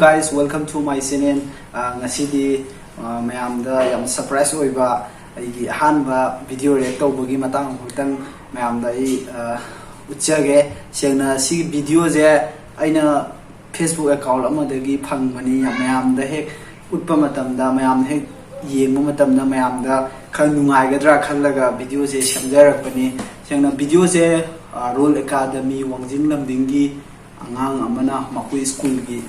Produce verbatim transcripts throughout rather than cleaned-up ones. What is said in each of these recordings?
Guys, welcome to my channel. ꯑ, ꯉꯁꯤꯗꯤ, ꯑ, ꯃꯌꯥꯝꯗ ꯌꯥꯝ surprise ꯑꯣꯏꯕ ꯑꯩꯒꯤ ꯑꯍꯥꯟꯕ video react ꯇꯧꯕꯒꯤ ꯃꯇꯥꯡ ꯈꯛꯇꯪ ꯃꯌꯥꯝꯗ ꯑꯩ, ꯑ, ꯎꯠꯆꯒꯦ꯫ ꯁꯦꯡꯅ ꯁꯤꯒꯤ videoꯁꯦ ꯑꯩꯅ Facebook account ꯑꯃꯗꯒꯤ ꯐꯪꯕꯅꯤ꯫ ꯃꯌꯥꯝꯗ ꯍꯦꯛ ꯎꯠꯄ ꯃꯇꯝꯗ, ꯃꯌꯥꯝꯅ ꯍꯦꯛ ꯌꯦꯡꯕ ꯃꯇꯝꯗ, ꯃꯌꯥꯝꯗ ꯈꯔ ꯅꯨꯡꯉꯥꯏꯒꯗ꯭ꯔꯥ ꯈꯜꯂꯒ videoꯁꯦ ꯁꯦꯝꯖꯔꯛꯄꯅꯤ꯫ ꯁꯦꯡꯅ videoꯁꯦ, ꯑ, Royal Academy ꯋꯥꯡꯖꯤꯡ ꯂꯝꯗꯤꯡꯒꯤ ꯑꯉꯥꯡ ꯑꯃꯅ ꯃꯈꯣꯏ ꯁ꯭ꯀꯨꯜꯒꯤ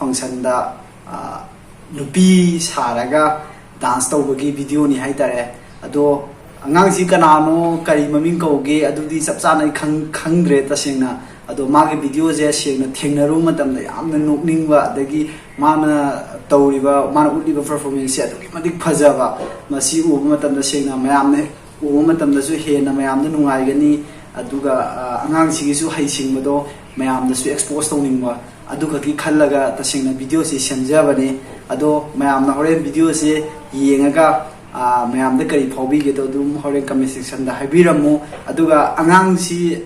functionꯗ, ꯑ, ꯅꯨꯄꯤ ꯁꯥꯔꯒ dance ꯇꯧꯕꯒꯤ videoꯅꯤ ꯍꯥꯏꯇꯥꯔꯦ꯫ ꯑꯗꯣ ꯑꯉꯥꯡꯁꯤ ꯀꯅꯥꯅꯣ, ꯀꯔꯤ ꯃꯃꯤꯡ ꯀꯧꯒꯦ, ꯑꯗꯨꯗꯤ ꯆꯞ ꯆꯥꯅ ꯑꯩ ꯈꯪ-, ꯈꯪꯗ꯭ꯔꯦ ꯇꯁꯦꯡꯅ꯫ ꯑꯗꯣ ꯃꯥꯒꯤ videoꯁꯦ ꯁꯦꯡꯅ ꯊꯦꯡꯅꯔꯨꯕ ꯃꯇꯝꯗ ꯌꯥꯝꯅ ꯅꯣꯛꯅꯤꯡꯕ, ꯑꯗꯒꯤ ꯃꯥꯅ ꯇꯧꯔꯤꯕ, ꯃꯥꯅ ꯎꯠꯂꯤꯕ performanceꯁꯦ ꯑꯗꯨꯛꯀꯤ ꯃꯇꯤꯛ ꯐꯖꯕ꯫ ꯃꯁꯤ ꯎꯕ ꯃꯇꯝꯗ ꯁꯦꯡꯅ ꯃꯌꯥꯝꯅ ꯎꯕ ꯃꯇꯝꯗꯁꯨ ꯍꯦꯟꯅ ꯃꯌꯥꯝꯗ ꯅꯨꯡꯉꯥꯏꯒꯅꯤ꯫ ꯑꯗꯨꯒ, ꯑ, ꯑꯉꯥꯡꯁꯤꯒꯤꯁꯨ ꯍꯩꯁꯤꯡꯕꯗꯣ ꯃꯌꯥꯝꯗꯁꯨ expose ꯇꯧꯅꯤꯡꯕ, ꯑꯗꯨꯈꯛꯀꯤ ꯈꯜꯂꯒ ꯇꯁꯦꯡꯅ videoꯁꯤ ꯁꯦꯝꯖꯕꯅꯤ꯫ ꯑꯗꯣ ꯃꯌꯥꯝꯅ ꯍꯣꯔꯦꯟ videoꯁꯤ ꯌꯦꯡꯉꯒ, ꯑ, ꯃꯌꯥꯝꯗ ꯀꯔꯤ ꯐꯥꯎꯕꯤꯒꯦꯗꯣ ꯑꯗꯨꯝ ꯍꯣꯔꯦꯟ comment sectionꯗ ꯍꯥꯏꯕꯤꯔꯝꯃꯨ꯫ ꯑꯗꯨꯒ ꯑꯉꯥꯡꯁꯤ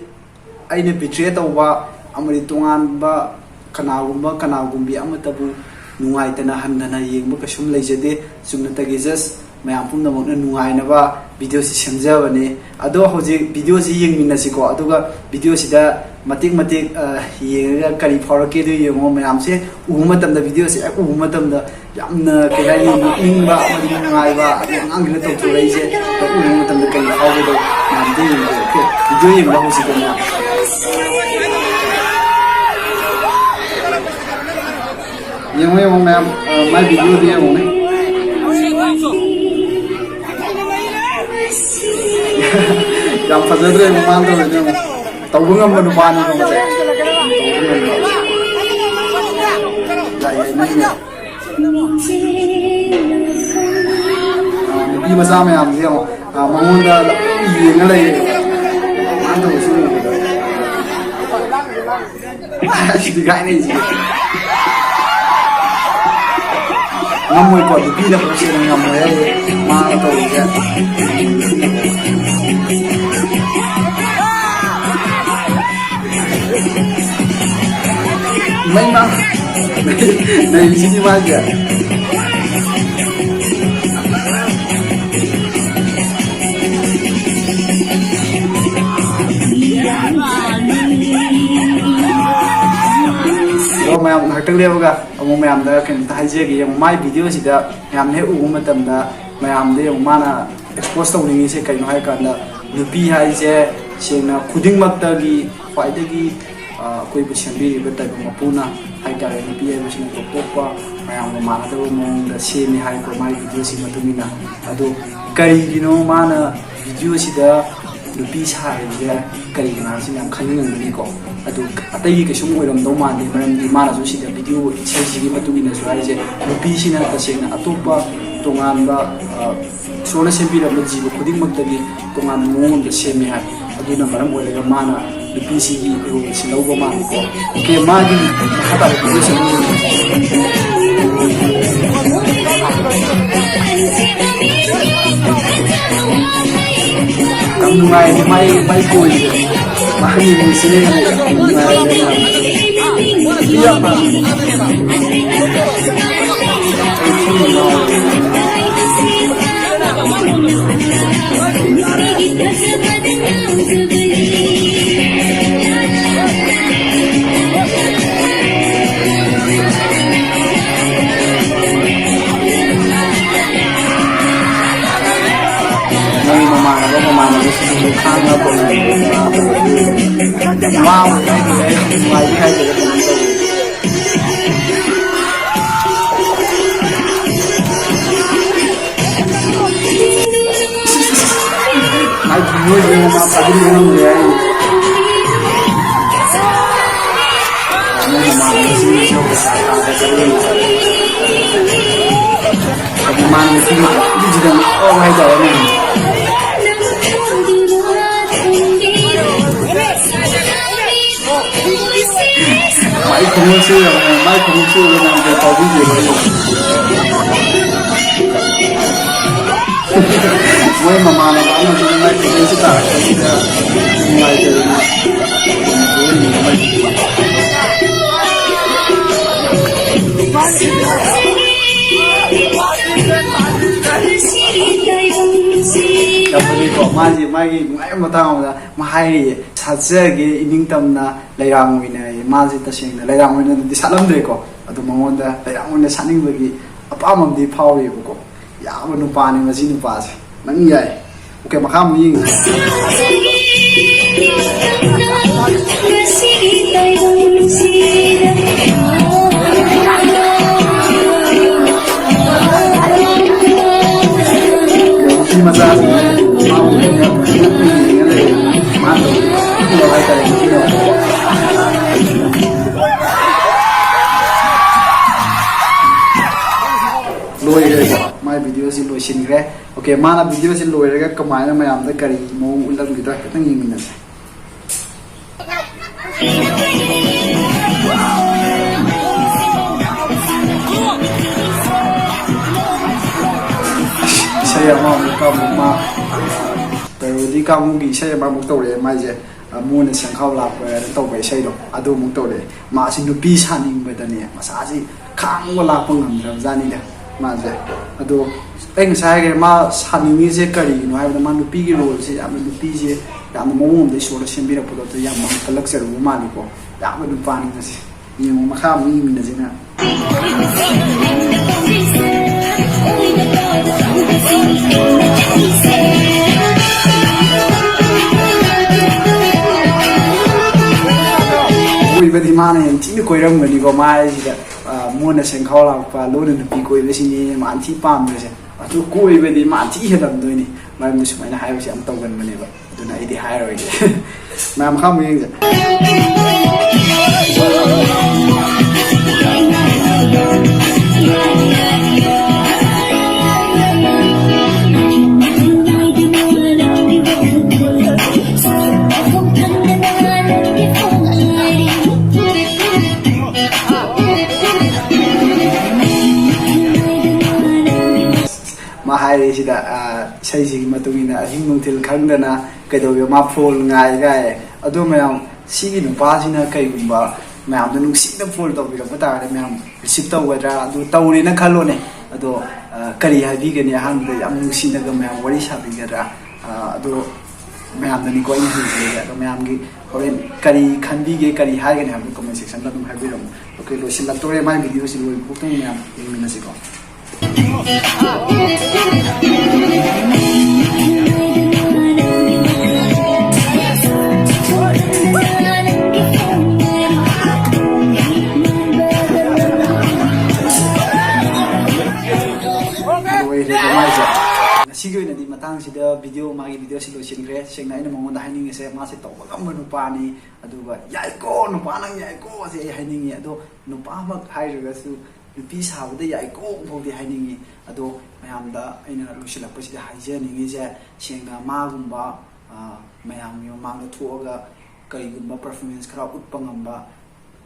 ꯑꯩꯅ betray ꯇꯧꯕ ꯑꯃꯗꯤ ꯇꯣꯉꯥꯟꯕ ꯀꯅꯥꯒꯨꯝꯕ ꯀꯅꯥꯒꯨꯝꯕꯤ ꯑꯃꯠꯇꯕꯨ ꯅꯨꯡꯉꯥꯏꯇꯅ ꯍꯟꯊꯅ ꯌꯦꯡꯕ ꯀꯩꯁꯨꯝ ꯂꯩꯖꯗꯦ꯫ ꯆꯨꯝꯅꯇꯒꯤ just ꯃꯌꯥꯝ ꯄꯨꯝꯅꯃꯛꯅ ꯅꯨꯡꯉꯥꯏꯅꯕ videoꯁꯤ ꯁꯦꯝꯖꯕꯅꯤ꯫ ꯑꯗꯣ ꯍꯧꯖꯤꯛ videoꯁꯤ ꯌꯦꯡꯃꯤꯟꯅꯁꯤꯀꯣ꯫ ꯑꯗꯨꯒ videoꯁꯤꯗ ꯃꯇꯦꯛ ꯃꯇꯦꯛ, ꯑ, ꯌꯦꯡꯉꯒ ꯀꯔꯤ ꯐꯥꯎꯔꯛꯀꯦꯗꯣ ꯌꯦꯡꯉꯣ꯫ ꯃꯌꯥꯝꯁꯦ ꯎꯕ ꯃꯇꯝꯗ, videoꯁꯦ ꯍꯦꯛ ꯎꯕ ꯃꯇꯝꯗ ꯌꯥꯝꯅ, ꯀꯩ ꯍꯥꯏꯅꯤ, ꯅꯣꯛꯅꯤꯡꯕ ꯑꯃꯗꯤ ꯅꯨꯡꯉꯥꯏꯕ, ꯑꯗꯩ ꯑꯉꯥꯡꯁꯤꯅ ꯇꯧꯊꯣꯔꯛꯏꯁꯦ ꯍꯦꯛ ꯎꯕ ꯃꯇꯝꯗ ꯀꯔꯤ ꯐꯥꯎꯒꯦꯗꯣ ꯃꯌꯥꯝꯗ ꯌꯦꯡꯕꯤꯌꯣ꯫ Okay, video ꯌꯦꯡꯕ ꯍꯧꯁꯤꯀꯣ ꯃꯌꯥꯝ꯫ ꯌꯦꯡꯉꯣ, ꯌꯦꯡꯉꯣ ꯃꯌꯥꯝ, ꯑ, ꯃꯥꯏ videoꯗꯤ ꯌꯦꯡꯉꯣꯅꯦ꯫ ꯌꯥꯝ ꯐꯖꯗ꯭ꯔꯦ ꯃꯃꯥꯡꯗ ꯑꯣꯏꯅ ꯌꯦꯡꯉꯣ꯫ ꯇꯧꯕ ꯉꯝꯕ ꯅꯨꯄꯥꯅꯤꯀꯣ ꯃꯁꯦ꯫ ꯇꯧꯕ ꯉꯝꯕ꯫ ꯌꯥꯏ, ꯌꯥꯏ, ꯅꯪ ꯌꯥꯏ꯫ ꯑ, ꯅꯨꯄꯤ ꯃꯆꯥ ꯃꯌꯥꯝꯁꯦ ꯌꯦꯡꯉꯣ꯫ ꯑ, ꯃꯉꯣꯟꯗ ꯂꯣꯏ ꯌꯦꯡꯉ ꯂꯩꯔꯦ꯫ ꯃꯥꯅ ꯇꯧꯕꯁꯤ ꯎꯕꯗ꯫ ꯁꯤꯗꯤ ꯀꯥꯏꯅꯩꯁꯤꯗꯤ꯫ ꯉꯝꯃꯣꯏꯀꯣ, ꯅꯨꯄꯤꯅ ꯄꯨꯂꯞ ꯆꯦꯟꯕ ꯉꯝꯃꯣꯏ ꯍꯥꯏꯁꯦ꯫ ꯃꯥꯅ ꯇꯧꯔꯤꯁꯦ꯫ ꯃꯩ ꯃꯥ-, ꯅꯩꯔꯤꯁꯤꯗꯤ ꯃꯥꯒꯤ꯫ ꯑꯗꯣ ꯃꯌꯥꯝ ꯉꯥꯏꯍꯥꯛꯇꯪ ꯂꯦꯞꯄꯒ ꯑꯃꯨꯛ ꯃꯌꯥꯝꯗ ꯀꯩꯅꯣꯝꯇ ꯍꯥꯏꯖꯒꯦ꯫ ꯌꯦꯡꯉꯨ, ꯃꯥꯏ ꯚꯤꯗꯤꯑꯣꯁꯤꯗ ꯃꯌꯥꯝꯅ ꯍꯦꯛ ꯎꯕ ꯃꯇꯝꯗ ꯃꯌꯥꯝꯗ ꯌꯦꯡꯉꯨ, ꯃꯥꯅ ꯑꯦꯛꯁꯄꯣꯖ ꯇꯧꯅꯤꯡꯉꯤꯁꯦ ꯀꯩꯅꯣ ꯍꯥꯏ ꯀꯥꯟꯗ, ꯅꯨꯄꯤ ꯍꯥꯏꯁꯦ ꯁꯦꯡꯅ ꯈꯨꯗꯤꯡꯃꯛꯇꯒꯤ ꯈ꯭ꯋꯥꯏꯗꯒꯤ, ꯑ, ꯑꯩꯈꯣꯏꯕꯨ ꯁꯦꯝꯕꯤꯔꯤꯕ ꯇꯥꯏꯕꯪ ꯃꯄꯨꯅ ꯍꯥꯏꯇꯥꯔꯦ, ꯅꯨꯄꯤ ꯍꯥꯏꯕꯁꯤꯅ ꯇꯣꯞ ꯇꯣꯞꯄ ꯃꯌꯥꯝꯒ ꯃꯥꯟꯅꯗꯕ ꯃꯑꯣꯡꯗ ꯁꯦꯝꯃꯤ ꯍꯥꯏꯀꯣ, ꯃꯥꯒꯤ ꯚꯤꯗꯤꯑꯣꯁꯤ ꯃꯇꯨꯡ ꯏꯟꯅ꯫ ꯑꯗꯣ ꯀꯔꯤꯒꯤꯅꯣ ꯃꯥꯅ ꯚꯤꯗꯤꯑꯣꯁꯤꯗ ꯅꯨꯄꯤ ꯁꯥꯔꯤꯕꯁꯦ ꯀꯔꯤꯒꯤꯅꯣ ꯍꯥꯏꯕꯁꯤ ꯌꯥꯝ ꯈꯪꯅꯤꯡꯉꯝꯒꯅꯤꯀꯣ꯫ ꯑꯗꯨ ꯑꯇꯩꯒꯤ ꯀꯩꯁꯨꯝ ꯑꯣꯏꯔꯝꯗꯧ ꯃꯥꯟꯗꯦ, ꯃꯔꯝꯗꯤ ꯃꯥꯅꯁꯨ ꯁꯤꯗ ꯚꯤꯗꯤꯑꯣ ꯏꯁꯩꯁꯤꯒꯤ ꯃꯇꯨꯡ ꯏꯟꯅꯁꯨ ꯍꯥꯏꯔꯤꯁꯦ, ꯅꯨꯄꯤꯁꯤꯅ ꯇꯁꯦꯡꯅ ꯑꯇꯣꯞꯄ ꯇꯣꯉꯥꯟꯕ, ꯑ, ꯏꯁꯣꯔꯅ ꯁꯦꯝꯕꯤꯔꯝꯕ ꯖꯤꯕ ꯈꯨꯗꯤꯡꯃꯛꯇꯒꯤ ꯇꯣꯉꯥꯟꯕ ꯃꯑꯣꯡ ꯑꯃꯗ ꯁꯦꯝꯃꯦ ꯍꯥꯏ꯫ ꯑꯗꯨꯅ ꯃꯔꯝ ꯑꯣꯏꯔꯒ ꯃꯥꯅ ꯅꯨꯄꯤꯁꯤꯒꯤ ꯔꯣꯜꯁꯤ ꯂꯧꯕ ꯃꯥꯜꯂꯤꯀꯣ꯫ ꯑꯣꯀꯦ, ꯃꯥꯒꯤ ꯃꯈꯥ ꯇꯥꯕ ꯚꯤꯗꯤꯑꯣꯁꯤ ꯑꯃꯨꯛ ꯌꯦꯡꯁꯤ꯫ ꯌꯥꯝ ꯅꯨꯡꯉꯥꯏꯔꯦ ꯃꯥꯏ, ꯃꯥꯏ ꯀꯣꯏꯁꯦ꯫ ꯃꯥꯒꯤ ꯃꯤꯁꯤꯅ ꯍꯦꯟꯅ ꯅꯨꯡꯉꯥꯏꯔꯦ ꯃꯌꯥꯝ꯫ ꯅꯨꯄꯤ ꯌꯥꯝ ꯃꯥꯜꯂꯦ꯫ ꯑꯩ ꯊꯤ ꯉꯥꯎꯔꯦ꯫ ꯃꯣꯏ ꯃꯃꯥꯟꯅꯕ ꯃꯃꯥꯟꯅꯕꯁꯤꯡꯁꯨ ꯈꯥꯡꯉꯒ ꯂꯩꯕ꯫ ꯋꯥꯕ ꯍꯥꯏꯗꯣꯏꯔꯥ, ꯅꯨꯡꯉꯥꯏꯕ ꯍꯥꯏꯗꯣꯏꯔꯥ, ꯀꯩꯅꯣꯝ ꯇꯧꯋꯤ꯫ ꯃꯥꯏ ꯊꯃꯣꯏꯁꯦ ꯃꯥ ꯐꯥꯖꯤꯟꯕ ꯉꯝꯗ꯭ꯔꯦ ꯍꯥꯏꯔꯤ꯫ ꯃꯣꯏ ꯃꯃꯥꯟꯅꯕꯁꯤꯡꯅ ꯁꯤꯗ ꯄꯩꯁꯥ ꯊꯥꯕ ꯆꯠꯂꯤ꯫ ꯍꯥꯏꯗꯤ ꯃꯥ ꯅꯨꯄꯤ ꯃꯥꯟꯕꯤꯁꯤꯗ ꯉꯥꯎꯕ ꯍꯥꯏꯇꯥꯔꯦꯅꯦ꯫ ꯃꯥꯏ ꯈꯣꯡꯎꯞꯁꯦ ꯌꯦꯡꯉꯣ, ꯃꯥꯏ ꯈꯣꯡꯎꯞꯁꯦ ꯌꯦꯡꯉꯣ, ꯃꯌꯥꯝ ꯀꯩ ꯇꯧꯕꯤꯒꯦꯕ ꯌꯦꯡꯉꯣ꯫ ꯃꯣꯏ ꯃꯃꯥꯟꯅꯕ ꯑꯃꯗꯨꯅ ꯃꯥꯏ ꯈꯣꯡꯎꯞꯁꯦ ꯇꯥꯔꯛꯄꯁꯤꯗ ꯅꯨꯡꯉꯥꯏꯇꯗꯅ꯫ ꯀꯣ, ꯃꯥꯁꯦ ꯃꯥꯒꯤ ꯅꯨꯡꯉꯥꯏꯕ ꯃꯇꯥꯡ ꯑꯃꯗ ꯃꯥ ꯍꯥꯏꯔꯤꯌꯦ, "ꯁꯥꯠꯆꯔꯒꯦ ꯏꯅꯤꯡꯇꯝꯅ ꯂꯩꯔꯥꯡ ꯑꯣꯏꯅ"꯫ ꯃꯥꯁꯦ ꯇꯁꯦꯡꯅ ꯂꯩꯔꯥꯡ ꯑꯣꯏꯅꯗꯤ ꯁꯥꯠꯂꯝꯗ꯭ꯔꯦꯀꯣ, ꯑꯗꯣ ꯃꯉꯣꯟꯗ ꯂꯩꯔꯥꯡ ꯑꯣꯏꯅ ꯁꯥꯠꯅꯤꯡꯕꯒꯤ ꯑꯄꯥꯝꯕ ꯑꯃꯗꯤ ꯐꯥꯎꯔꯤꯕꯀꯣ꯫ ꯌꯥꯕ ꯅꯨꯄꯥꯅꯤ ꯃꯁꯤ ꯅꯨꯄꯥꯁꯦ꯫ ꯅꯪ ꯌꯥꯏ꯫ ꯑꯣꯀꯦ, ꯃꯈꯥ ꯑꯃꯨꯛ ꯌꯦꯡꯁꯤ꯫ ꯅꯨꯄꯤ ꯃꯆꯥꯁꯤꯡꯅ ꯃꯥꯕꯨ ꯌꯦꯡꯉ ꯌꯦꯡꯉ ꯂꯩꯔꯦ꯫ ꯃꯥꯅ ꯇꯧꯔꯤꯗꯣ ꯍꯥꯏꯇꯥꯔꯦ, ꯅꯨꯄꯤꯅ꯫ ꯂꯣꯏꯈ꯭ꯔꯦꯀꯣ, ꯃꯥꯏ ꯚꯤꯗꯤꯑꯣꯁꯤ ꯂꯣꯏꯁꯤꯟꯈ꯭ꯔꯦ꯫ ꯑꯣꯀꯦ, ꯃꯥꯅ ꯚꯤꯗꯤꯑꯣꯁꯤ ꯂꯣꯏꯔꯒ ꯀꯃꯥꯏꯅ ꯃꯌꯥꯝꯗ ꯀꯔꯤ ꯃꯑꯣꯡ ꯎꯠꯂꯝꯒꯦꯗꯣ ꯍꯥꯏꯐꯦꯠꯇꯪ ꯌꯦꯡꯃꯤꯟꯅꯁꯦ꯫ ꯏꯁꯩ ꯑꯃꯃꯨꯛꯀ ꯑꯃꯨꯛ ꯃꯥ ꯄꯦꯔꯣꯗꯤ ꯀꯥꯡꯕꯨꯒꯤ ꯏꯁꯩ ꯑꯃꯃꯨꯛ ꯇꯧꯔꯛꯑꯦ ꯃꯥꯏꯁꯦ꯫ ꯑ, ꯃꯣꯏꯅ ꯁꯦꯡꯈꯥꯎ ꯂꯥꯛꯄ ꯍꯥꯏꯅ ꯇꯧꯕ ꯏꯁꯩꯗꯣ ꯑꯗꯨ ꯑꯃꯨꯛ ꯇꯧꯔꯛꯑꯦ꯫ ꯃꯥꯁꯤ ꯅꯨꯄꯤ ꯁꯥꯅꯤꯡꯕꯗꯅꯦ ꯃꯁꯥꯁꯤ ꯈꯥꯡꯕ ꯂꯥꯛꯄ ꯉꯝꯗ꯭ꯔꯕ ꯖꯥꯠꯅꯤꯗ ꯃꯥꯁꯦ꯫ ꯑꯗꯣ ꯑꯩ ꯉꯁꯥꯏ ꯍꯥꯏꯈ꯭ꯔꯦ, ꯃꯥ ꯁꯥꯅꯤꯡꯉꯤꯁꯦ ꯀꯔꯤꯒꯤꯅꯣ ꯍꯥꯏꯕꯗ, ꯃꯥ ꯅꯨꯄꯤꯒꯤ ꯔꯣꯜꯁꯦ ꯌꯥꯝꯅ, ꯅꯨꯄꯤꯁꯦ ꯌꯥꯝꯅ ꯃꯑꯣꯡ ꯑꯃꯗ ꯏꯁꯣꯔꯅ ꯁꯦꯝꯕꯤꯔꯛꯄꯗꯣ ꯑꯗꯨ ꯌꯥꯝ ꯃꯥꯅ ꯀꯜꯂꯛꯆꯔꯨꯕ ꯃꯥꯜꯂꯤꯀꯣ꯫ ꯌꯥꯝꯅ ꯅꯨꯄꯥꯅꯤ ꯃꯁꯦ꯫ ꯌꯦꯡꯉꯣ, ꯃꯈꯥ ꯑꯃꯨꯛ ꯌꯦꯡꯃꯤꯟꯅꯁꯤꯅ꯫ ꯀꯣꯏꯕꯗꯤ ꯃꯥꯅ ꯌꯥꯝ ꯊꯤꯅ ꯀꯣꯏꯔꯝꯒꯅꯤꯀꯣ, ꯃꯥ ꯍꯥꯏꯁꯤꯗ꯫ ꯑ, ꯃꯣꯟꯅ ꯁꯦꯡꯈꯥꯎ ꯂꯥꯛꯄ, ꯂꯣꯟꯅ ꯅꯨꯄꯤ ꯀꯣꯏꯕꯁꯤꯅꯦ ꯃꯥꯅ ꯊꯤ ꯄꯥꯝꯗ꯭ꯔꯤꯁꯦ꯫ ꯑꯗꯨ ꯀꯣꯏꯕꯗꯤ ꯃꯥꯅ ꯊꯤ ꯍꯦꯜꯂꯝꯗꯣꯏꯅꯤ꯫ ꯃꯔꯝꯗꯤ ꯁꯨꯃꯥꯏꯅ ꯍꯥꯏꯕꯁꯦ ꯌꯥꯝ ꯇꯧꯒꯟꯕꯅꯦꯕ꯫ ꯑꯗꯨꯅ ꯑꯩꯗꯤ ꯍꯥꯏꯔꯣꯏꯒꯦ꯫ ꯃꯌꯥꯝ ꯃꯈꯥ ꯑꯃꯨꯛ ꯌꯦꯡꯁꯦ꯫ ꯃꯥ ꯍꯥꯏꯔꯤꯁꯤꯗ, ꯑ, ꯏꯁꯩꯁꯤꯒꯤ ꯃꯇꯨꯡ ꯏꯟꯅ ꯑꯍꯤꯡ ꯅꯨꯡꯊꯤꯜ ꯈꯪꯗꯅ ꯀꯩꯗꯧꯒꯦ, ꯃꯥ ꯐꯣꯟ ꯉꯥꯏ ꯉꯥꯏ꯫ ꯑꯗꯣ ꯃꯌꯥꯝ, ꯁꯤꯒꯤ ꯅꯨꯄꯥꯁꯤꯅ ꯀꯩꯒꯨꯝꯕ ꯃꯌꯥꯝꯗ ꯅꯨꯡꯁꯤꯅ ꯐꯣꯟ ꯇꯧꯕꯤꯔꯛꯄ ꯇꯥꯔꯒꯗꯤ ꯃꯌꯥꯝ ꯔꯤꯁꯤꯞ ꯇꯧꯒꯗ꯭ꯔꯥ? ꯑꯗꯨ ꯇꯧꯔꯦꯅ ꯈꯜꯂꯣꯅꯦ꯫ ꯑꯗꯣ, ꯑ, ꯀꯔꯤ ꯍꯥꯏꯕꯤꯒꯅꯤ? ꯑꯍꯥꯟꯕꯗ ꯌꯥꯝ ꯅꯨꯡꯁꯤꯅꯒ ꯃꯌꯥꯝ ꯋꯥꯔꯤ ꯁꯥꯕꯤꯒꯗ꯭ꯔꯥ? ꯑꯗꯣ ꯃꯌꯥꯝꯗꯅꯤꯀꯣ ꯑꯩꯅ ꯍꯪꯖꯔꯤꯁꯦ꯫ ꯑꯗꯣ ꯃꯌꯥꯝꯒꯤ ꯍꯣꯔꯦꯟ ꯀꯔꯤ ꯈꯟꯕꯤꯒꯦ, ꯀꯔꯤ ꯍꯥꯏꯒꯅꯤ ꯍꯥꯏꯕꯗꯣ comment section ꯗ ꯑꯗꯨꯝ ꯍꯥꯏꯕꯤꯔꯝꯃꯣ꯫ Okay, ꯂꯣꯏꯁꯤꯜꯂꯛꯇꯣꯔꯦ꯫ ꯃꯥꯏ video ꯁꯤ ꯂꯣꯏꯕ ꯐꯥꯎꯇꯪ ꯃꯌꯥꯝ ꯌꯦꯡꯃꯤꯟꯅꯁꯤꯀꯣ꯫ ꯂꯣꯏꯔꯦꯀꯣ ꯃꯥꯏꯁꯦ꯫ ꯉꯁꯤꯒꯤ ꯑꯣꯏꯅꯗꯤ ꯃꯇꯥꯡꯁꯤꯗ video, ꯃꯥꯒꯤ video ꯁꯤ ꯂꯣꯏꯁꯤꯟꯈ꯭ꯔꯦ꯫ ꯁꯦꯡꯅ ꯑꯩꯅ ꯃꯉꯣꯟꯗ ꯍꯥꯏꯅꯤꯡꯉꯤꯁꯦ, ꯃꯥꯁꯦ ꯇꯧꯕ ꯉꯝꯕ ꯅꯨꯄꯥꯅꯤ, ꯑꯗꯨꯒ "ꯌꯥꯏꯀꯣ ꯅꯨꯄꯥ, ꯅꯪ ꯌꯥꯏꯀꯣ" ꯁꯦ ꯑꯩ ꯍꯥꯏꯅꯤꯡꯉꯤ꯫ ꯑꯗꯣ ꯅꯨꯄꯥꯃꯛ ꯍꯥꯏꯗ꯭ꯔꯒꯁꯨ ꯅꯨꯄꯤ ꯁꯥꯕꯗ "ꯌꯥꯏꯀꯣ" ꯐꯥꯎꯗꯤ ꯍꯥꯏꯅꯤꯡꯉꯤ꯫ ꯑꯗꯣ ꯃꯌꯥꯝꯗ ꯑꯩꯅ ꯂꯣꯏꯁꯤꯜꯂꯛꯄꯁꯤꯗ ꯍꯥꯏꯖꯅꯤꯡꯉꯤꯁꯦ, ꯁꯦꯡꯅ ꯃꯥꯒꯨꯝꯕ, ꯑ, ꯃꯌꯥꯝꯒꯤ ꯃꯃꯥꯡꯗ ꯊꯣꯛꯑꯒ ꯀꯔꯤꯒꯨꯝꯕ performance ꯈꯔ ꯎꯠꯄ ꯉꯝꯕ,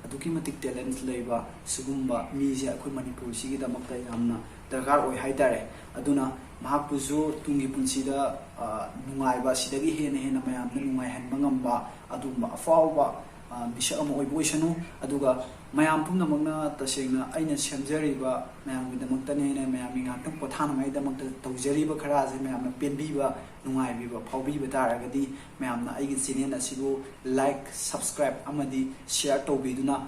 ꯑꯗꯨꯛꯀꯤ ꯃꯇꯤꯛ talent ꯂꯩꯕ ꯁꯤꯒꯨꯝꯕ ꯃꯤꯁꯦ ꯑꯩꯈꯣꯏ ꯃꯅꯤꯄꯨꯔꯁꯤꯒꯤꯗꯃꯛꯇ ꯌꯥꯝꯅ ꯗꯔꯀꯥꯔ ꯑꯣꯏ ꯍꯥꯏꯇꯥꯔꯦ꯫ ꯑꯗꯨꯅ ꯃꯍꯥꯛꯄꯨꯁꯨ ꯇꯨꯡꯒꯤ ꯄꯨꯟꯁꯤꯗ, ꯑ, ꯅꯨꯡꯉꯥꯏꯕ, ꯁꯤꯗꯒꯤ ꯍꯦꯟꯅ ꯍꯦꯟꯅ ꯃꯌꯥꯝꯗ ꯅꯨꯡꯉꯥꯏꯍꯟꯕ ꯉꯝꯕ ꯑꯗꯨꯒꯨꯝꯕ ꯑꯐꯥꯎꯕ, ꯑ, ꯃꯤꯁꯛ ꯑꯃ ꯑꯣꯏꯕ ꯑꯣꯏꯁꯅꯨ꯫ ꯑꯗꯨꯒ ꯃꯌꯥꯝ ꯄꯨꯝꯅꯃꯛꯅ ꯇꯁꯦꯡꯅ ꯑꯩꯅ ꯁꯦꯝꯖꯔꯤꯕ, ꯃꯌꯥꯝꯒꯤꯗꯃꯛꯇꯅꯦꯅ, ꯃꯌꯥꯝꯒꯤ ꯉꯥꯏꯍꯥꯛꯇꯪ ꯄꯣꯊꯥꯅꯉꯥꯏꯗꯃꯛꯇ ꯇꯧꯖꯔꯤꯕ ꯈꯔ ꯑꯁꯦ ꯃꯌꯥꯝꯅ ꯄꯦꯟꯕꯤꯕ, ꯅꯨꯡꯉꯥꯏꯕꯤꯕ ꯐꯥꯎꯕꯤꯕ ꯇꯥꯔꯒꯗꯤ, ꯃꯌꯥꯝꯅ ꯑꯩꯒꯤ channel ꯑꯁꯤꯕꯨ like, subscribe ꯑꯃꯗꯤ share ꯇꯧꯕꯤꯗꯨꯅ,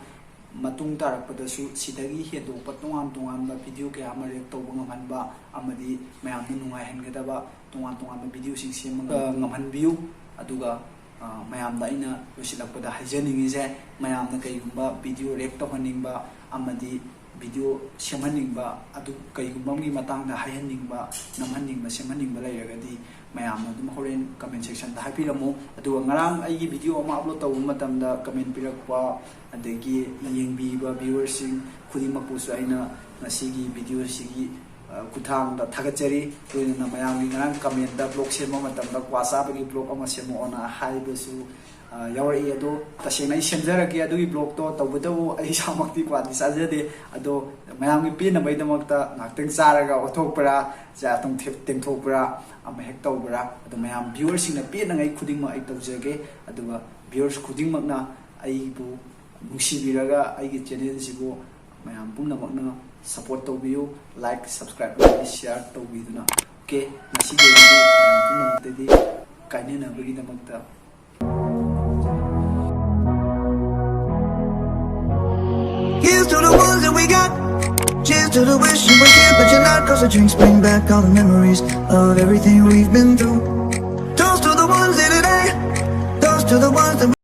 ꯃꯇꯨꯡ ꯇꯥꯔꯛꯄꯗꯁꯨ ꯁꯤꯗꯒꯤ ꯍꯦꯟꯗꯣꯛꯄ ꯇꯣꯉꯥꯟ ꯇꯣꯉꯥꯟꯕ video ꯀꯌꯥ ꯑꯃ react ꯇꯧꯕ ꯉꯝꯍꯟꯕ ꯑꯃꯗꯤ ꯃꯌꯥꯝꯗ ꯅꯨꯡꯉꯥꯏꯍꯟꯒꯗꯕ ꯇꯣꯉꯥꯟ ꯇꯣꯉꯥꯟꯕ video ꯁꯤꯡ ꯁꯦꯝꯕ ꯉꯝꯍꯟꯕꯤꯌꯨ꯫ ꯑꯗꯨꯒ, ꯑ, ꯃꯌꯥꯝꯗ ꯑꯩꯅ ꯂꯣꯏꯁꯤꯜꯂꯛꯄꯗ ꯍꯥꯏꯖꯅꯤꯡꯉꯤꯁꯦ, ꯃꯌꯥꯝꯅ ꯀꯩꯒꯨꯝꯕ video react ꯇꯧꯍꯟꯅꯤꯡꯕ ꯑꯃꯗꯤ video ꯁꯦꯝꯍꯟꯅꯤꯡꯕ, ꯑꯗꯨ ꯀꯩꯒꯨꯝꯕ ꯑꯃꯒꯤ ꯃꯇꯥꯡꯗ ꯍꯥꯏꯍꯟꯅꯤꯡꯕ, ꯅꯝꯍꯟꯅꯤꯡꯕ, ꯁꯦꯝꯍꯟꯅꯤꯡꯕ ꯂꯩꯔꯒꯗꯤ ꯃꯌꯥꯝꯅ ꯑꯗꯨꯝ ꯍꯣꯔꯦꯟ comment section ꯗ ꯍꯥꯏꯕꯤꯔꯝꯃꯨ꯫ ꯑꯗꯨꯒ ꯉꯔꯥꯡ ꯑꯩꯒꯤ video ꯑꯃ upload ꯇꯧꯕ ꯃꯇꯝꯗ comment ꯄꯤꯔꯛꯄ, ꯑꯗꯒꯤ ꯌꯦꯡꯕꯤꯕ viewers ꯁꯤꯡ ꯈꯨꯗꯤꯡꯃꯛꯄꯨꯁꯨ ꯑꯩꯅ ꯉꯁꯤꯒꯤ video ꯁꯤꯒꯤ, ꯑ, ꯈꯨꯠꯊꯥꯡꯗ ꯊꯥꯒꯠꯆꯔꯤ꯫ ꯂꯣꯏꯅꯅ ꯃꯌꯥꯝꯒꯤ ꯉꯔꯥꯡ comment ꯇ vlog ꯁꯦꯝꯕ ꯃꯇꯝꯗ ꯀ꯭ꯋꯥ ꯆꯥꯕꯒꯤ vlog ꯑꯃ ꯁꯦꯝꯃꯛꯑꯣꯅ ꯍꯥꯏꯕꯁꯨ, ꯑ, ꯌꯥꯎꯔꯛꯏ꯫ ꯑꯗꯣ ꯇꯁꯦꯡꯅ ꯑꯩ ꯁꯦꯝꯖꯔꯛꯀꯦ ꯑꯗꯨꯒꯤ vlog ꯇꯣ, ꯇꯧꯕꯇꯕꯨ ꯑꯩ ꯏꯁꯥꯃꯛꯇꯤ ꯀ꯭ꯋꯥꯗꯤ ꯆꯥꯖꯗꯦ꯫ ꯑꯗꯣ ꯃꯌꯥꯝꯒꯤ ꯄꯦꯟꯅꯕꯒꯤꯗꯃꯛꯇ ꯉꯥꯏꯍꯥꯛꯇꯪ ꯆꯥꯔꯒ ꯑꯣꯊꯣꯛꯄ꯭ꯔꯥ, ꯆꯥ ꯑꯗꯨꯝ ꯊꯦ-, ꯇꯦꯡꯊꯣꯛꯄ꯭ꯔꯥ, ꯑꯃ ꯍꯦꯛ ꯇꯧꯕ꯭ꯔꯥ, ꯑꯗꯣ ꯃꯌꯥꯝ viewers ꯁꯤꯡꯅ ꯄꯦꯟꯅꯉꯩ ꯈꯨꯗꯤꯡꯃꯛ ꯑꯩ ꯇꯧꯖꯒꯦ꯫ ꯑꯗꯨꯒ viewers ꯈꯨꯗꯤꯡꯃꯛꯅ ꯑꯩꯕꯨ ꯅꯨꯡꯁꯤꯕꯤꯔꯒ ꯑꯩꯒꯤ channel ꯁꯤꯕꯨ ꯃꯌꯥꯝ ꯄꯨꯝꯅꯃꯛꯅ support ꯇꯧꯕꯤꯌꯨ, like, subscribe ꯑꯃꯗꯤ share ꯇꯧꯕꯤꯗꯨꯅ꯫ ꯑꯣꯀꯦ, ꯉꯁꯤꯒꯤ ꯑꯣꯏꯅꯗꯤ ꯃꯌꯥꯝ ꯄꯨꯝꯅꯃꯛꯇꯗꯤ ꯀꯥꯏꯅꯅꯕꯒꯤꯗꯃꯛꯇ Here's to the ones that we got. Cheers to the wish you were here, but you're not. Cause the drinks bring back all the memories of everything we've been through. Toast to the ones in today. Toast to the ones that